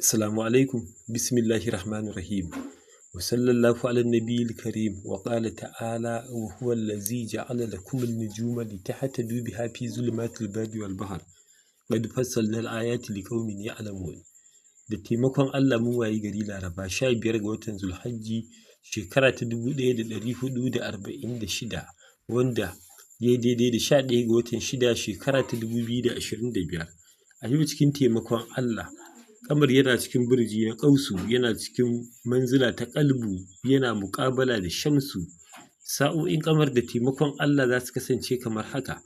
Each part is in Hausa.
Assalamu alaikum. Bismillahir Rahmanir Rahim. Wa sallallahu ala nabiyil karim wa qala ta'ala wa huwa allazi ja'ala lakum an-nujuma litahtadu biha fi zulumatil barri wal bahr. Qad fassalna al-ayati liqaumin ya'lamun. Da taimakon Allah mun wayi gari Laraba 15 ga watan Zulhajji shekara ta 1446, wanda ya daidai da 11 ga watan 6 shekara ta 2025. A yau, cikin taimakon Allah, kamar yana cikin burji na ƙausu, yana cikin manzila ta ƙalbu, yana muƙabala da Shamsu. Sa'o'in kamar da taimakon Allah za su kasance kamar haka: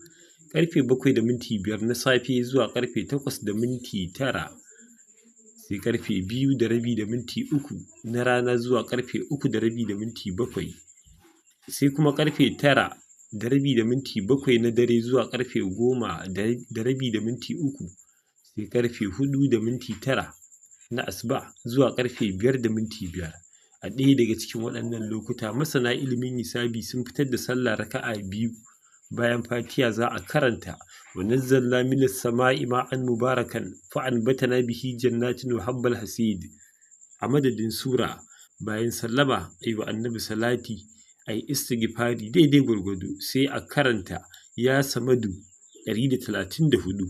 karfe 7:05 na safe zuwa karfe 8:09, sai karfe 2:30 da minti 3 na rana zuwa karfe 3:30 da minti 7, sai kuma karfe 9:30 da minti 7 na dare zuwa karfe 10:30 da minti 3, sai karfe 4:09 na asuba zuwa karfe 5:05. A ɗaya daga cikin waɗannan lokuta, masana ilimin hisabi sun fitar da sallah raka'a biyu. Bayan Fatiha za a karanta wa nazzalna minas sama'i ma'an mubarakan fa anbatana bihi jannatin wa habbal hasid a madadin sura. Bayan sallama, ayi wa Annabi salati, ayi istighfari daidai gwargwado, sai a karanta ya Samadu 134,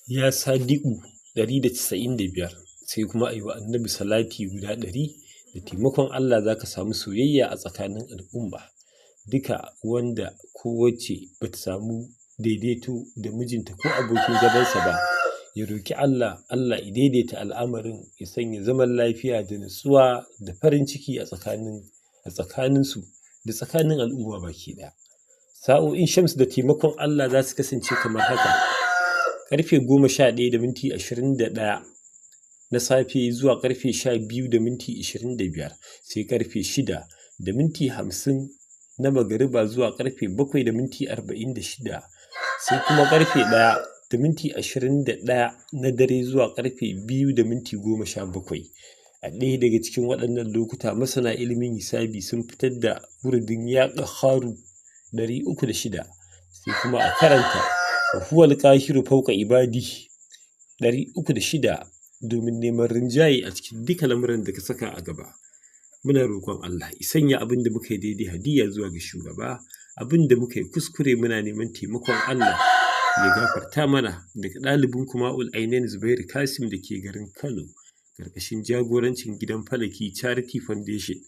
ya Sadi'u 195, sai kuma ayi wa Annabi salati guda 100. Da taimakon Allah za ka samu soyayya a tsakanin al'umma duka. Wanda ko wacce ba ta samu daidaito da mijinta ko abokin zamansa ba, ya roki Allah, Allah ya daidaita al'amarin, ya sanya zaman lafiya da nutsuwa da farin ciki a tsakaninsu da tsakanin al'umma baki ɗaya. Sa'o'in Shams da taimakon Allah za su kasance kamar haka: karfe 11:21 na safe zuwa karfe 12:25, sai karfe 6:50 na magariba zuwa karfe 7:46, sai kuma karfe 1:21 na dare zuwa karfe 2:17. A ɗaya daga cikin waɗannan lokuta, masana ilimin hisabi sun fitar da wurdin ya Ƙaharu 306, sai kuma a karanta wa huwal qahiru fawqa ibadi 306 domin neman rinjaye a cikin duka lamuran da ka saka a gaba. Muna roƙon Allah ya sanya abin da muka yi daidai hadiyya zuwa ga shugaba. Abin da muka yi kuskure, muna neman taimakon Allah ya gafarta mana. Daga ɗalibin kuma Ainain Zubairu Kasim da ke garin Kano, ƙarƙashin jagorancin Gidan Falaki Charity Foundation.